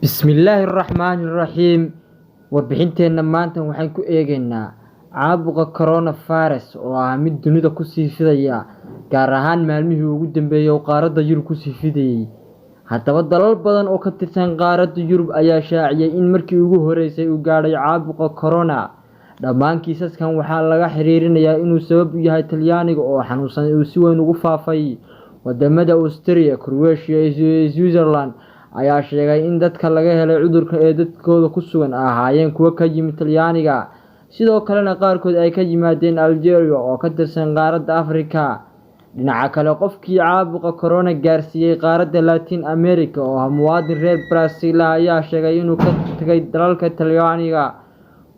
Bismillaahi Raxmaani Raxiim. Warbixinteenna maanta waxaan ku eegaynaa caabuqa coronavirus oo ah mid dunida kusii fidaya, gaar ahaan maalmihii ugu dambeeyay oo qaaradda Yurub kusii fidayay. Haddaba, dalal badan oo ka tirsan qaaradda Yurub ayaa shaaciyay in markii ugu horeysay uu gaadhay caabuqa corona. Dhammaan kiisaskan waxaa laga xiriirinayaa inuu sabab u yahay Talyaaniga oo xanuunsan uu si weyn ugu faafay. Wadamada Austria, Croatia iyo Switzerland ayaa sheegay in dadka laga helay cudurka ee dadkooda ku sugan ahaayeen kuwo ka yimid Talyaaniga, sidoo kalena qaarkood ay ka yimaadeen Algeria oo ka tirsan qaaradda Afrika. Dhinaca kale, qofkii caabuqa corona gaarsiiyay qaaradda Latin America oo ah muwaadin reer Brazil ah ayaa sheegay inuu ka tagay dalalka Talyaaniga.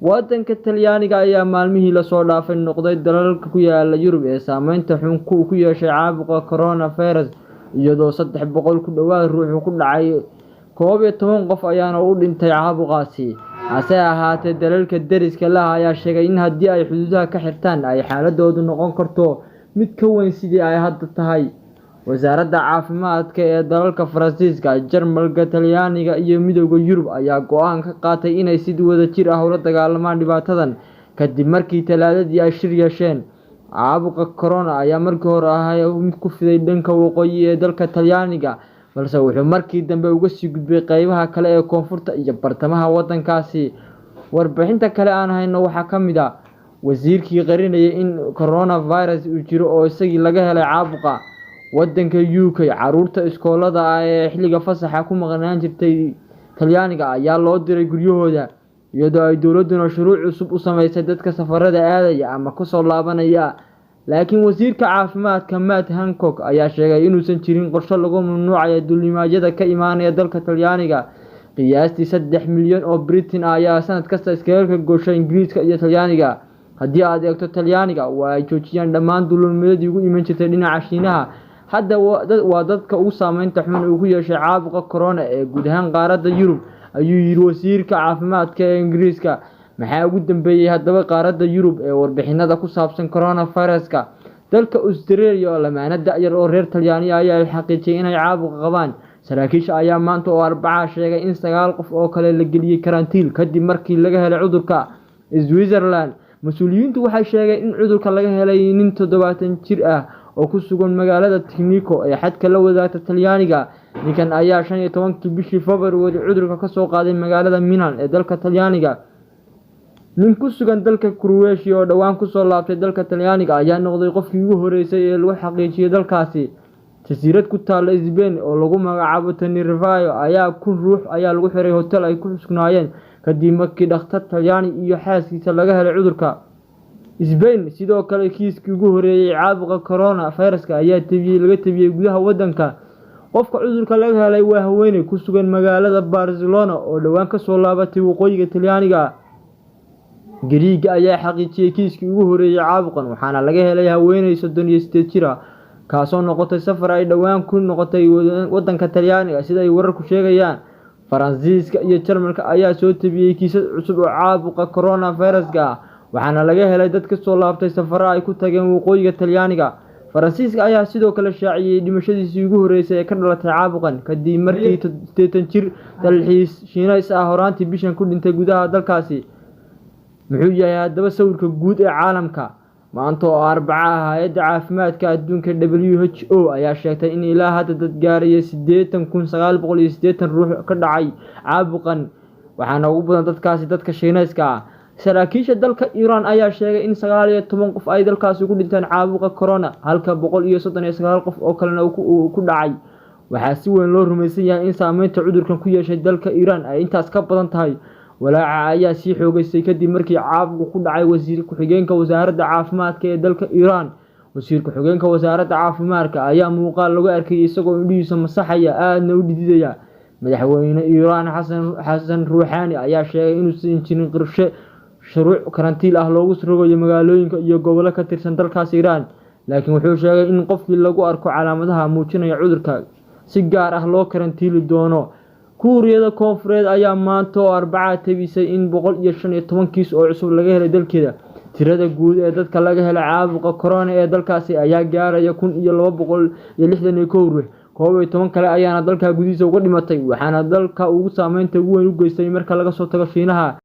Wadanka Talyaaniga ayaa maalmihii lasoo dhaafay noqday dalalka ku yaala Yurub ee saameynta xun ku yeeshay caabuqa coronavirus, iyadoo 300 ku dhowaad ruux ku dhacay, 11 qof ayaana u dhintay caabuqaasi. Hase ahaatee, dalalka deriska la ah ayaa sheegay in haddii ay xuduudaha ka xirtaan ay xaaladoodu noqon karto mid ka weyn sidii ay hadda tahay. Wasaaradda caafimaadka ee dalalka Faransiiska, Jarmalka, Talyaaniga iyo Midowga Yurub ayaa go'aan ka qaatay inay si wadajir ah ula dagaalamaan dhibaatadan kadib markii Talaadadii ay shir yeesheen. Caabuqa corona ayaa markii hore ahaa mid ku fiday dhanka waqooyi ee dalka Talyaaniga, balse wuxuu markii dambe uga sii gudbay qaybaha kale ee koonfurta iyo bartamaha waddankaasi. Warbixinta kale aan hayno waxaa ka mid ah wasiirkii qarinayay in coronavirus uu jiro oo isagii laga helay caabuqa. Wadanka UK, caruurta iskoolada ah ee xilliga fasaxa ku maqnaan jirtay Talyaaniga ayaa loo diray guryahooda, iyadoo ay dowladuna shuruuc cusub u sameysay dadka safarada aadaya ama kasoo laabanaya. Laakiin wasiirka caafimaadka Matt Hancock ayaa sheegay inuusan jirin qorshe lagu mamnuucayo duulimaadyada ka imaanaya dalka Talyaaniga. Qiyaastii 3 milyan oo Britain ah ayaa sanad kasta iskaga kala goosha Ingiriiska iyo Talyaaniga. Haddii aad eegto Talyaaniga, waa ay joojiyaan dhammaan duulimaadyadii ugu iman jirtay dhinaca Shiinaha. Hadda waa dadka ugu saameynta xun uu ku yeeshay caabuqa corona ee guud ahaan qaaradda Yurub, ayuu yiri wasiirka caafimaadka ee Ingiriiska. Maxaa ugu dambeeyay haddaba qaaradda Yurub ee warbixinada ku saabsan coronavirus-ka? Dalka Australia oo lamaane da'yar oo reer Talyaani ah ayaa xaqiijiyay inay caabuqa qabaan. Saraakiisha ayaa maanta oo Arbaca sheegay in 9 qof oo kale la geliyay karantiil kadib markii laga helay cudurka. Switzerland, mas-uuliyiintu waxay sheegeen in cudurka laga helay nin 70 jir ah oo ku sugan magaalada Ticino ee xadka la wadaagta Talyaaniga. Ninkan ayaa 15-kii bishii February cudurka ka soo qaaday magaalada Milan ee dalka Talyaaniga. Nin ku sugan dalka Croatia oo dhowaan kusoo laabtay dalka Talyaaniga ayaa noqday qofkii ugu horeysay ee lagu xaqiijiyay dalkaasi. Jasiirad ku taalla Spain oo lagu magacaabo Tenerife ayaa 1000 ruux ayaa lagu xiray hotel ay ku sugnaayeen kadib markii dhakhtar Talyaani iyo xaaskiisa laga helay cudurka. Spain sidoo kale, kiiskii ugu horeeyay caabuqa corona viruska ayaa laga tabiyay gudaha wadanka. Qofka cudurka laga helay waa haweeney ku sugan magaalada Barcelona oo dhowaan kasoo laabatay waqooyiga Talyaaniga. Gariiga ayaa xaqiijiyay kiiskii ugu horeeyay caabuqan, waxaana laga helay haweeney 38 jir ah, kaasoo noqotay safar ay dhowaan ku noqotay wadanka Talyaaniga, sida ay wararku sheegayaan. Faransiiska iyo Jarmalka ayaa soo tabiyay kiisas cusub oo caabuqa coronavirus-ka ah, waxaana laga helay dad kasoo laabtay safaro ay ku tageen waqooyiga Talyaaniga. Faransiiska ayaa sidoo kale shaaciyay dhimashadiisii ugu horeysay ee ka dhalatay caabuqan, kadib markii 80 jir dalxiis Shiineys ah horaantii bishan ku dhintay gudaha dalkaasi. Muxuu yahay haddaba sawirka guud ee caalamka? Maanta oo Arbaca ah, hay'adda caafimaadka adduunka WHO ayaa sheegtay in ilaa hadda dad gaaraya 80,980 ruux ka dhacay caabuqan, waxaana ugu badan dadkaasi dadka Shiineyska ah. Saraakiisha dalka Iran ayaa sheegay in 19 qof ay dalkaasi ku dhinteen caabuqa corona, halka 139 qof oo kalena uu ku dhacay. Waxaa si weyn loo rumaysan yahay in saameynta cudurkan ku yeeshay dalka Iran ay intaas ka badan tahay. Walaaca ayaa sii xoogeystay kadib markii caabuqu ku dhacay wasiir ku-xigeenka wasaaradda caafimaadka ee dalka Iran. Wasiir ku-xigeenka wasaaradda caafimaadka ayaa muuqaal lagu arkayay isagoo indhihiisa masaxaya, aadna u dhididaya. Madaxweyne Iran Xasan Ruuxaani ayaa sheegay inuusan jirin qorshe shuruuc karantiil ah loogu rogayo magaalooyinka iyo gobollo ka tirsan dalkaas Iran, laakiin wuxuu sheegay in qofkii lagu arko calaamadaha muujinaya cudurka si gaar ah loo karantiili doono. Kuuriyada Koonfureed ayaa maanta oo Arbaca tabisay in 115 kiis oo cusub laga helay dalkeeda. Tirada guud ee dadka laga helay caabuqa corona ee dalkaasi ayaa gaaraya 1261 ruux. 11 kale ayaana dalka gudihiisa uga dhimatay, waxaana dalka ugu saameynta ugu weyn u geystay marka laga soo tago Shiinaha.